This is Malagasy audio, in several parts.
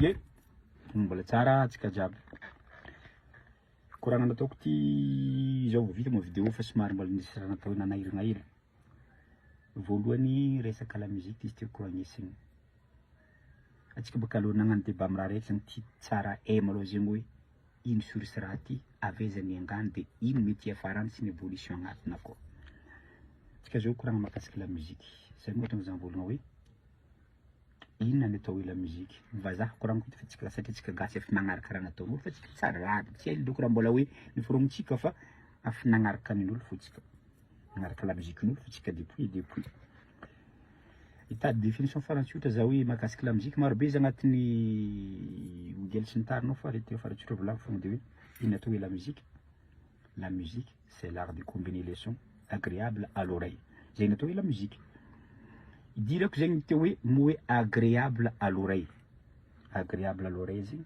Ye, mbola tsara antsika jiaby. Koragna nataoko ty zao vao vita moa vidéo fa somary mbola nisy raha natao nanahiragna hely. Voalohany resaka la musique izy tiako agnesina. Antsika bôka aloha nagnano débat amy raha raiky zany ty tsara hay malôha zegny hoe ino source raha ty, avy aiza niangany de ino mety hiafarany sy ny évolution agnatiny akao. Antsika zao koragna mahakasiky la musique, zay mahatonga za mivôlagna hoe inona ny atao hoe la musique? Ny vazaha koragniko eto fa tsika satria tsika gasy efa magnaraka raha nataon'olo fa tsika tsary raha tsy hay dônko raha mbola hoe noforonintsika fa efa nagnaraka nin'olo fô tsika, nagnaraka la musique-n'olo fô tsika depuis et depuis. Hitady définition farany tsotra za hoe mahakasiky la musique maro be izy agnatin'ny Google sy ny tariny ao fa le tena farany tsotra volagniko fogna de hoe inona atao hoe la musique? La musique c'est l'art de combiner les sons agréables à l'oreille, zay ny atao hoe la musique. Idirako zegny ny teo hoe mot hoe agréable à l'oreille, agréable à l'oreille zegny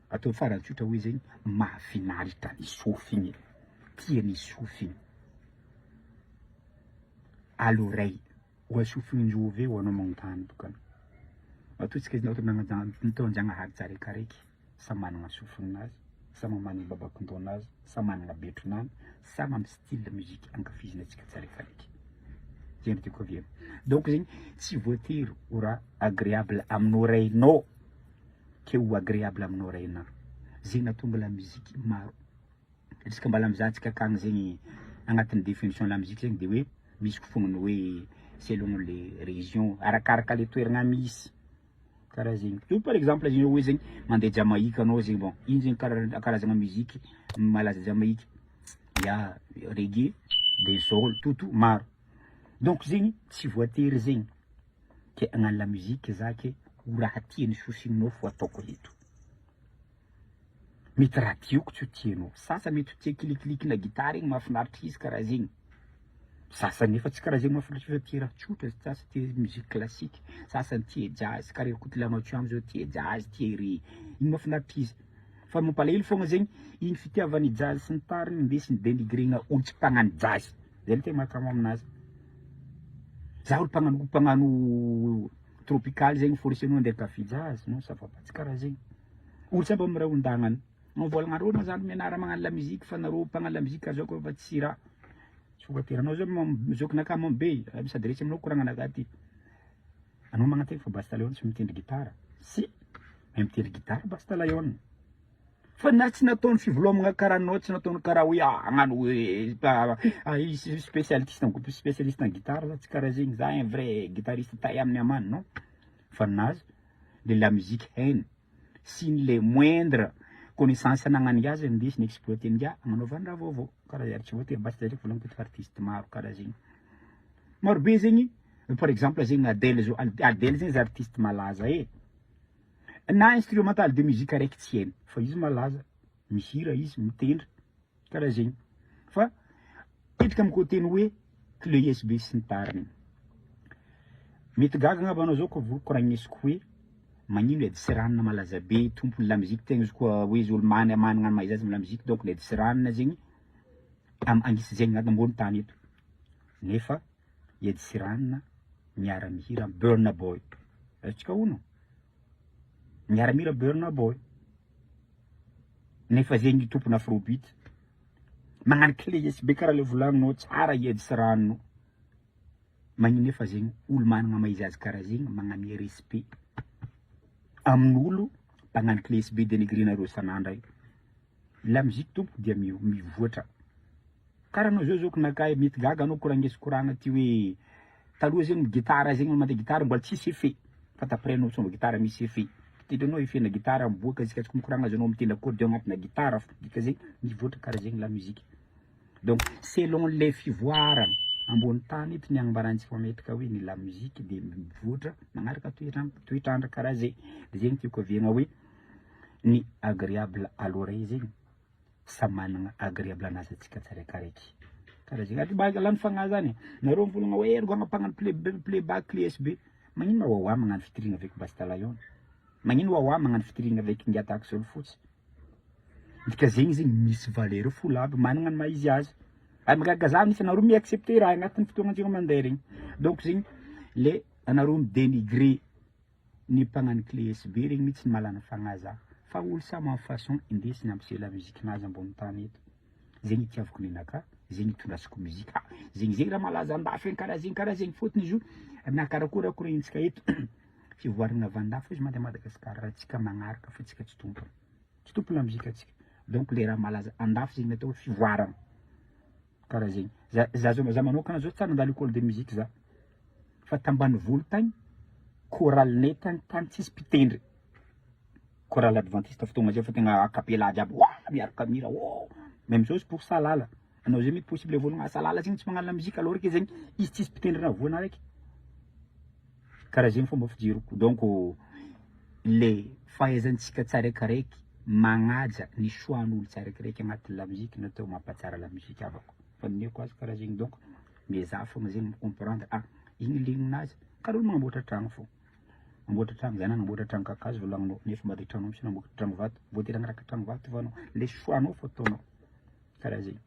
atao farany tsotra hoe zegny mahafinaritra ny sofigny, tian'ny sofigny. À l'oreille, ho asofignin-jovy eo anao magnontany bôka. Matoa tsika izy nataon-janahary tsaraikaraiky, samy managna sofininazy, samy managna babakin-dohanazy, samy managna betronany, samy amy style musique ankafiziny antsika tsaraikaraiky. Zay no tiako averina. Donc zegny tsy voatery ho raha agréable amin'ny oreille-nao ke ho agréable amin'ny oreille-na. Zegny nahatonga la musique maro. Isaka mbala mizaha antsika akagny zegny agnatin'ny définition la musique zegny de hoe misy fofognany hoe selon le région arakaraka le toeragna misy karaha zegny. Io par exemple zegny hoe zegny mandeha Jamaïque anao zegny bon ino zegny karazagna musique malaza Jamaïque? Ya reggae, dancehall, tout tout maro. Donc zegny tsy voatery zegny ke hagnano la musique za ke ho raha tian'ny sosinao fo ataoko eto. Mety raha tiako tsy ho tianao, sasany mety ho tia kilikiliky na gitara igny mahafinaritra izy karaha zegny, sasany nefa tsy karaha zegny mahafinaritra izy fa tia raha tsotra, sasany tia musique classique, sasany tia jazz karaha ry Koto Lamatiamo zao tia jazz, tia ry igny mahafinaritra izy, fa mampalahelo fogna zegny igny fitiavany jazz sy ny tariny indesiny denigrena olo tsy mpagnano jazz, zay le tegna mahakamo aminazy, za olo mpagnano mpagnano tropical zegny forcenao andeha hankafy jazz non ça va pas tsy karaha zegny. Olo tsy mba miray ondagnana. Mivôlagna arô ma zany mianara magnano la musique fa nareo mpagnano la musique azo fa tsy raha. Tsy voatery anao zao zokinakahy mamy be mi-s'adresse aminao koragnanakahy ty. Anao magnantena fa Basta Lion tsy mitendry gitara. Si, mahay mitendry gitara Basta Lion. Fa na tsy nataony fivolomagna karaha anao, tsy nataony karaha hoe hagnano hoe spécialiste spécialiste en guitare za tsy karaha zegny, za un vrai guitariste tay amin'ny amany non. Fa ninazy le la musique hainy sy ny le moindre connaissance anagnany azy indesiny exploiter ny agnanaovany raha vaovao karaha ary tsy voatery Basta ndraiky volagniko eto artiste maro karaha zegny maro be zegny par exemple zegny Adele zao Adele zegny izy artiste malaza e na instrumental de musique araiky tsy hainy fa izy malaza mihira izy mitendry karaha zegny fa Mipetraka amin'ny côté ny hoe clé USB sy ny tariny. Mety gaga angamba anao zao ko koragnesiko hoe magnino Ed Sheeran malaza be tompony la musique tegna izy koa hoe izy olo manana manana ny maha izy azy amy la musique donc ny Ed Sheeran zegny am agnisy zegny ambony tany eto nefa Ed Sheeran miara mihira amy Burna Boy azontsika ono miara mihira Burna Boy nefa zegny tompony afrobeat Magnano clé USB karaha le volagninao tsara hiady sy rano magnino nefa zegny olo managna maha izy azy karaha zegny magnamia respect amin'olo mpagnano clé USB denigrenareo isan'andro io la musique tompoko dia mivoatra karaha anao zao zao nakahy mety gaga anao koragnesy koragna ty hoe Taloha zegny gitara zegny mandeha gitara mbola tsisy effet fa d'après anao tsônga gitara misy effet tendrenao effet na gitara miboaka izy ka tsy mikoragna azy anao mitendry accordéon agnatina gitara fô dika zegny mivoatra karaha zegny la musique donc selon le fivoarana ambony tany eto ny agnambarantsika mametraka hoe ny la musique de mivoatra magnaraka toetrandro toetrandro karaha zay de zegny tiako aviagna hoe ny agréable à l'oreille zegny samy managna agréable anazy atsika tsiraikaraiky karaha zegny ary mba lany fagnahy zany e nareo mivolagna hoe ergo mpagnano playback clé USB magnino ma Wawa magnano featuring avec Basta Lion magnino Wawa magnano featuring avec Ngiatako Zolo Fotsy dika zegny zegny misy valeur folo aby managna ny maha izy azy ary mahagaga za misy anareo mi-accepter raha agnatin'ny fotoagna antsika mandeha regny donc zegny le anareo mi-dénigrer. Ny mpagnano clé USB regny mitsy malana fagnahy za fa olo samy am façon indesiny ampiseho la musique nazy ambony tany eto. Zegny itiavako ninakah, zegny itondrasako musique ah zegny zegny raha malaza andafy agny karaha zegny karaha zegny fôtony izy io na karakory raha koragnitsika eto fivoarana avy andafy izy mandeha Madagascar raha tsika magnaraka fa tsika tsy tompony, tsy tompony la musique atsika donc le raha malaza andafy zegny natao hoe fivoarana. Karaha zegny. Za za zao za manokana zao tsy nandalo école de musique za. Fa tambanivolo tagny, chorale-nay tagny tany tsisy mpitendry. Chorale adventiste fotoagna zay fa tegna a capella jiaby wa miaraka mihira oh! Même chose pour Salala. Anao zay mety possible hivolagna ah Salala zegny tsy magnano la musique alors que zegny izy tsisy mpitendry na voa na raiky. Karaha zegny fomba fijeriko. Donc le fahaizantsika tsaraikaraiky magnaja ny choix an'olo tsaraikiraiky agnatin'ny lamoziky no atao mampatsara lamoziky havako fa nomeko azy karaha zegny donc miezaha fogna zegny mi-comprendre ah igny ligninazy karaha olo magnamboatra tragno fô mamboatra tragno zany agnamboatra tragno kakazo volagninao nefa mbadika tragno misy namboatra tragno vato voatery agnaraka tragno vato va anao le choix anao fô ataonao karaha zegny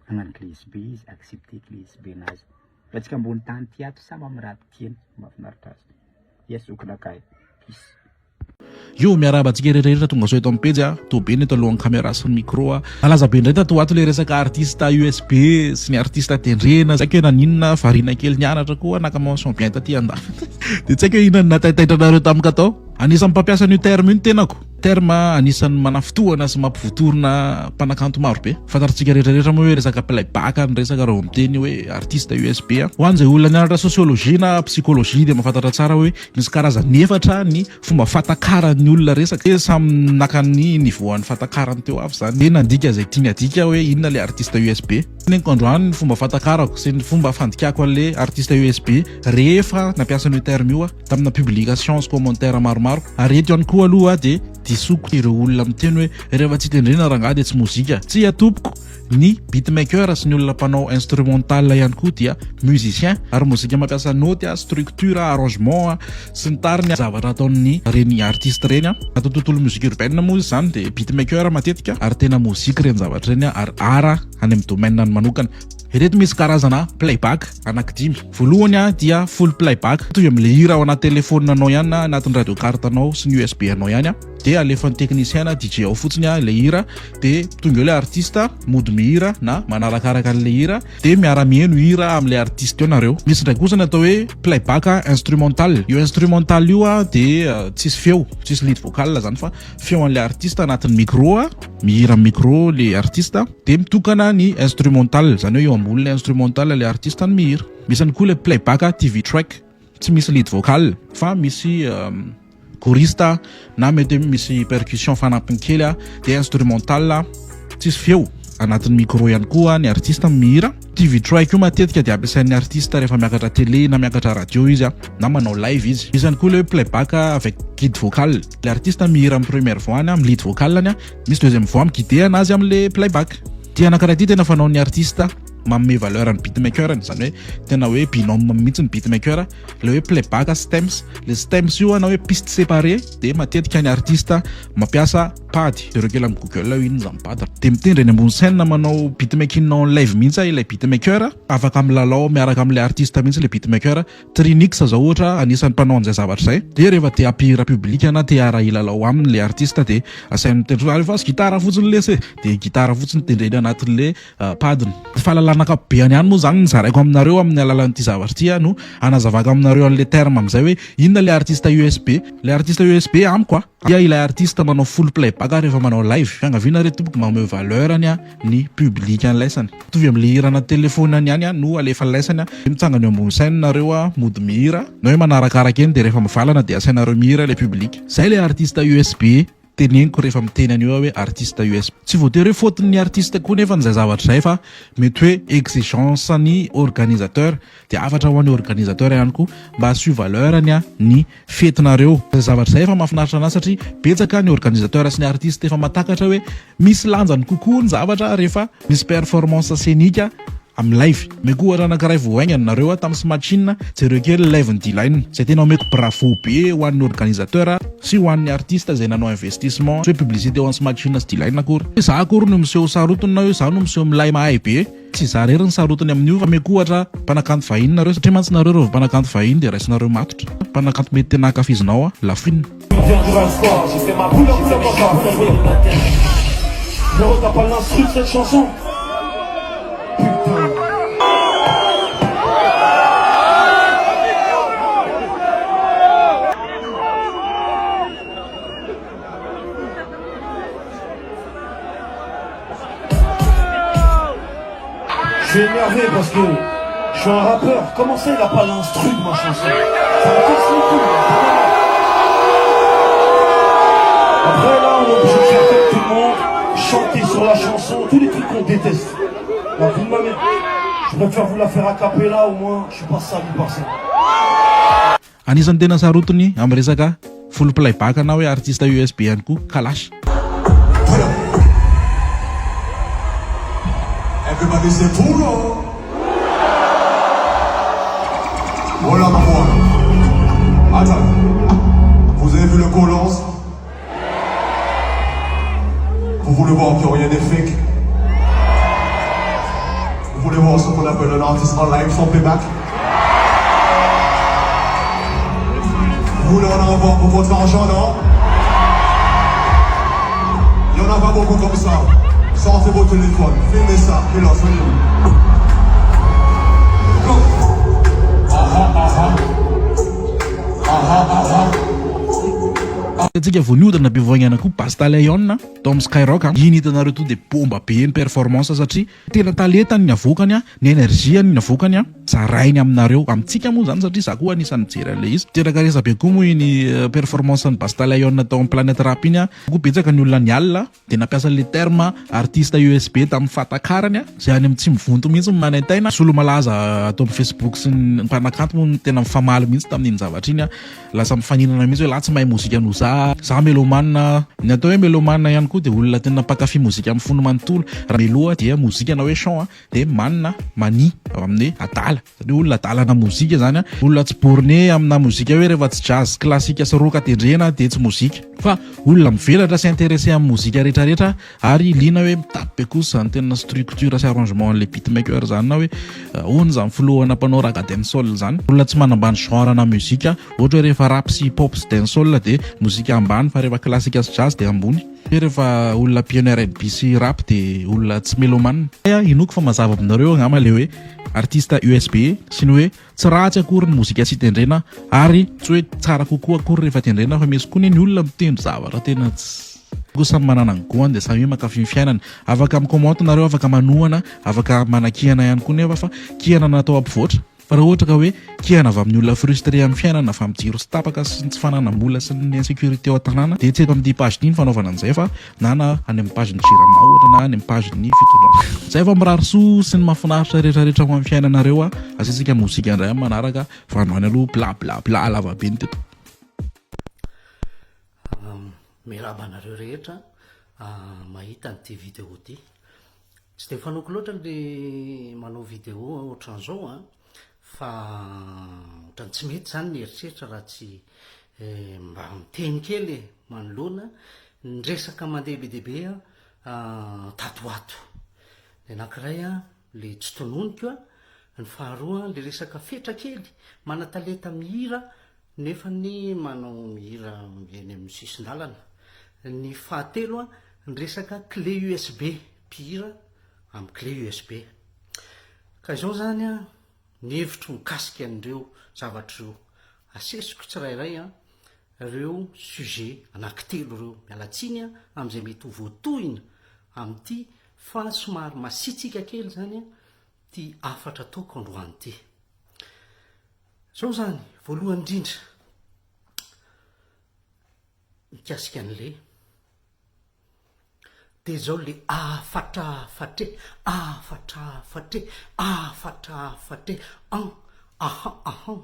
hagnano clé USB izy accepter clé USB nazy fa antsika ambony tany ty ato samy amin'ny raha tiany mahafinaritra azy yes zokinakahy peace. Yo, miarahaba antsika rehetra rehetra tonga soa eto amin'ny pejy a, toa be ny eto alohan'ny caméra sy ny micro a. Malaza be indray tato ho ato ilay resaka artiste USB sy ny artiste tendrena, tsy haiko hoe naninona, variana kely nianatra koa, naka mention bien taty andafy. Dia tsy haiko hoe inona no nahataitaitra anareo tamiko tao. Anisan'ny mpampiasa an'io terme io ny tenako. Terme anisan'ny manafintohana sy mampivotorona mpanakanto maro be. Fantatritsika rehetra rehetra moa hoe resaka playback ny resaka raha vao miteny hoe artiste USB a. Ho an'izay olona nianatra sociologie na psychologie dia mahafantatra tsara hoe Misy karazany efatra ny fomba fatakaran'ny olona resaka. Dia samy naka ny niveau an'ny fatakarany teo avy izany. Dia nandika izay tiany adika hoe inona ilay artiste USB. Teneniko androany ny fomba fatakarako sy ny fomba fandikako an'ilay artiste USB rehefa nampiasa an'io terme io aho tamina publication sy commentaire maromaro. Ary eto ihany koa aloha dia disoko ireo olona miteny hoe rehefa tsy tendrena rangahy dia tsy mozika. Tsia tompoko! Ny beatmaker sy ny olona mpanao instrumental ihany koa dia musicien ary mozika mampiasa note, structure, arrangement sy ny tariny zavatra ataon'ny reny artiste ireny. Ato tontolo musique urbaine moa izy izany dia beatmaker matetika ary tena mozika ireny zavatra ireny ary art any amin'ny domaine-ny manokana. Ireto misy karazana playback anankidimy. Voalohany dia full playback, mitovy amin'ilay hira ao anaty telephone anao ihany na anatin'ny radio carte anao sy ny USB anao ihany. Dia alefan'ny technicien na DJ ao fotsiny ilay hira dia tonga eo ilay artiste mody mihira na manarakaraka an'ilay hira dia miara-miheno hira amin'ilay artiste eo nareo. Misy indray kosa ny atao hoe playback instrumental. Io instrumental io dia tsisy feo, tsisy lead vocal zany fa feo an'ilay artiste anatin'ny micro, mihira amin'ny micro ilay artiste dia mitokana ny instrumental, zany hoe eo ambonin'ilay instrumental ilay artiste no mihira. Misy ihany koa ilay playback TV track. Tsy misy lead vocal fa misy choriste na mety hoe misy percussion fanampiny kely dia instrumental tsisy feo anatin'ny micro ihany koa ny artiste mihira. TV track io matetika dia ampiasain'ny artiste rehefa miakatra télé na miakatra radio izy na manao live izy. Misy ihany koa ilay hoe playback avec guide vocal. Ilay artiste mihira amin'ny première voix-ny amin'ny lead vocal-ny, misy deuxième voix mi-guider anazy amin'ilay playback. Ity anankiray ity tena fanaon'ny artiste. Manome valeur ny beatmaker-ny, izany hoe tena hoe binôme mihitsy ny beatmaker, ilay hoe playback stems, le stems io na hoe piste séparée dia matetika ny artiste mampiasa pad, jereo kely amin'ny google hoe inona izany pad, dia mitendry eny ambony scène manao beatmaking en live mihitsy ilay beatmaker, afaka milalao miaraka amin'ilay artiste mihitsy ilay beatmaker, Trinix zao ohatra anisan'ny mpanao an'izay zavatra izay, dia rehefa te hampihira public na te hiara hilalao aminy ilay artiste dia asainy mitendry hoe alefaso gitara fotsiny lesy e, dia gitara fotsiny tendreny anatin'ilay padiny. Fahalalana ankapobeany ihany moa izany no zaraiko aminareo amin'ny alalan'ity zavatra ity no hanazavako aminareo an'ilay terme amin'izay hoe inona ilay artiste USB. Ilay artiste USB amiko a, dia ilay artiste manao full playback rehefa manao live. Fiangaviana re tompoko mamoe valeur ny ny public an'laisany. Mitovy amin'ilay hira anaty telephone any ihany no alefan'laisany. Mitsangana eo ambony scène nareo mody mihira na hoe manarakaraka eny dia rehefa mivalana dia asainareo mihira ilay public. Izay ilay artiste USB. Teneniko rehefa miteny an'io aho hoe artiste USB. Tsy voatery hoe faute-n'ny artiste koa nefa izay zavatra izay fa mety hoe exigence ny organisateur. Dia hafatra ho an'ny organisateur ihany koa mba asio valeur-ny ny fetinareo. Izay zavatra izay efa mahafinaritra anahy satria betsaka ny organisateur sy ny artiste efa mahatakatra hoe misy lanjany kokoa ny zavatra rehefa misy performance scénique amin'ny live. Omeko ohatra anankiray vao haingana nareo tamin'ny Smatchin, jereo kely ny live-n'i D-Line. Izay tena omeko bravo be ho an'ny organisateur. Sy ho an'ny artiste izay nanao investissement, tsy hoe publicité ho an'i Smack Chine sy D-Line akory. Hoe za akory no miseho sarotiny na hoe za no miseho milay mahay be. Tsy za irery ny sarotiny amin'io fa omeko ohatra mpanakanto vahiny nareo satria mantsy nareo reo vao mpanakanto vahiny dia raisinareo matotra. Mpanakanto mety tena ankafizinao a, Lafouine. Je suis énervé parce que je suis un rappeur. Comment ça, il a pas l'instru de ma chanson Ça me casse les couilles. Après, là, on est obligé de faire comme tout le monde, chanter sur la chanson, tous les trucs qu'on déteste. La vie de ma mère. Je préfère vous la faire a cappella, au moins, je suis pas sali par ça. Anisan'ny tena sarotiny amin'ny resaka full playback na hoe artiste USB ihany koa Kalash. Pull up. Everybody say pull up. Hold up, boy. Attends. Vous avez vu le colors? Vous voulez voir que rien n'est fake? Vous voulez voir ce qu'on appelle un artiste en live sans playback? Vous voulez en avoir pour votre argent, non? Il y en a pas beaucoup comme ça. Sortez vos téléphones, filmez ça, et là, soyez. Go. Aha, aha. Aha, aha. Antsika vao nihodina be voaingana koa Basta Lion tao amin'ny Skyrock. Iny hitanareo to dia bomba be ny performance satria tena talentany ny avoakany, ny énergie-ny ny avoakany, zarainy aminareo, amintsika moa zany satria za koa anisan'ny mijery an'ilay izy. Teraka resa be koa moa iny performance ny Basta Lion tao amin'ny Planet Rap iny. Koa betsaka ny olona nialina dia nampiasa le terme artiste USB tamin'ny fatakarany zay any amin'ny tsy mivonto mihitsy manaintaina. Solo malaza atao amin'ny Facebook sy ny mpanakanto moa tena mifamaly mihitsy tamin'iny zavatra iny. Lasa mifaninana mihitsy hoe lahy tsy mahay mozika noho za, za mélomane. Ny atao hoe mélomane ihany koa dia olona tena mpankafy mozika amin'ny fony manontolo. Raha mélo dia mozika na hoe chant dia man mania avy amin'ny hoe adala. Zany hoe olona adalana mozika zany, olona tsy borné amina mozika hoe rehefa tsy jazz classique sy rock tendrena dia tsy mozika. Fa olona mivelatra sy intéressé amin'ny mozika rehetrarehetra ary liana hoe mitapy be kosa zany tena structure sy arrangement an'le beatmaker zany na hoe ahoana zany filohana mpanao raga dancehall zany. Olona tsy manambany genre na mozika, ohatra hoe rehefa rap sy hip hop sy dancehall dia mozika ambany fa rehefa classique sy jazz dia ambony. Rehefa olona mpihaino R&B sy rap dia olona tsy mélomane. Inoako fa mazava aminareo angamba le hoe artiste USB sy ny hoe tsy ratsy akory ny mozika tsy tendrena ary tsy hoe tsara kokoa akory rehefa tendrena fa misy koa ny olona mitendry zavatra tena tsy koa samy manana ny goany dia samy mankafy ny fiainana. Afaka mi-commente nareo, afaka manohana, afaka manakihana ihany koa nefa fa kihana natao ampivoatra. Fa raha ohatra ka hoe kihana avy amin'ny olona frustré amin'ny fiainana fa mijiro sy tapaka sy ny tsy fananam-bola sy ny insécurité ao an-tanàna dia tsy eto amin'ity page ity ny fanaovana an'izay fa na na any amin'ny page ny Jirama ohatra na any amin'ny page ny fitondrana. Zay fa mirary soa sy ny mahafinaritra rehetrarehetra ho amin'ny fiainanareo a. Asiantsika mozika indray amin'ny manaraka fa androany aloha bla bla bla lava be ny teto. Miarahaba anareo rehetra mahita an'ity vidéo ity. Tsy dia fanaoko loatra le manao vidéo ohatran'izao an, fa ohatran'ny tsy mety zany ny eritreritra raha tsy mba miteny kely e, manoloana ny resaka mandeha be dia be tato ho ato. Ny anankiray an, le tsy tononiko an, ny faharoa le resaka fetra kely, manan-talenta mihira nefa ny manao mihira eny amin'ny sisin-dalana. Ny fahatelo an, ny resaka clé USB, mpihira amin'ny clé USB. Ka izao izany an, ny hevitro mikasika an'ireo zavatra ireo. Asesiko tsirairay an, ireo sujet anankitelo ireo. Miala tsiny an, amin'izay mety ho voatohina amin'ity fa somary masiatsiaka kely izany an, ity hafatra ataoko androany ity. Izao izany, voalohany indrindra, mikasika an'le, dia izao le afatrafatre, afatrafatre, afatrafatre, an, ahan, ahan.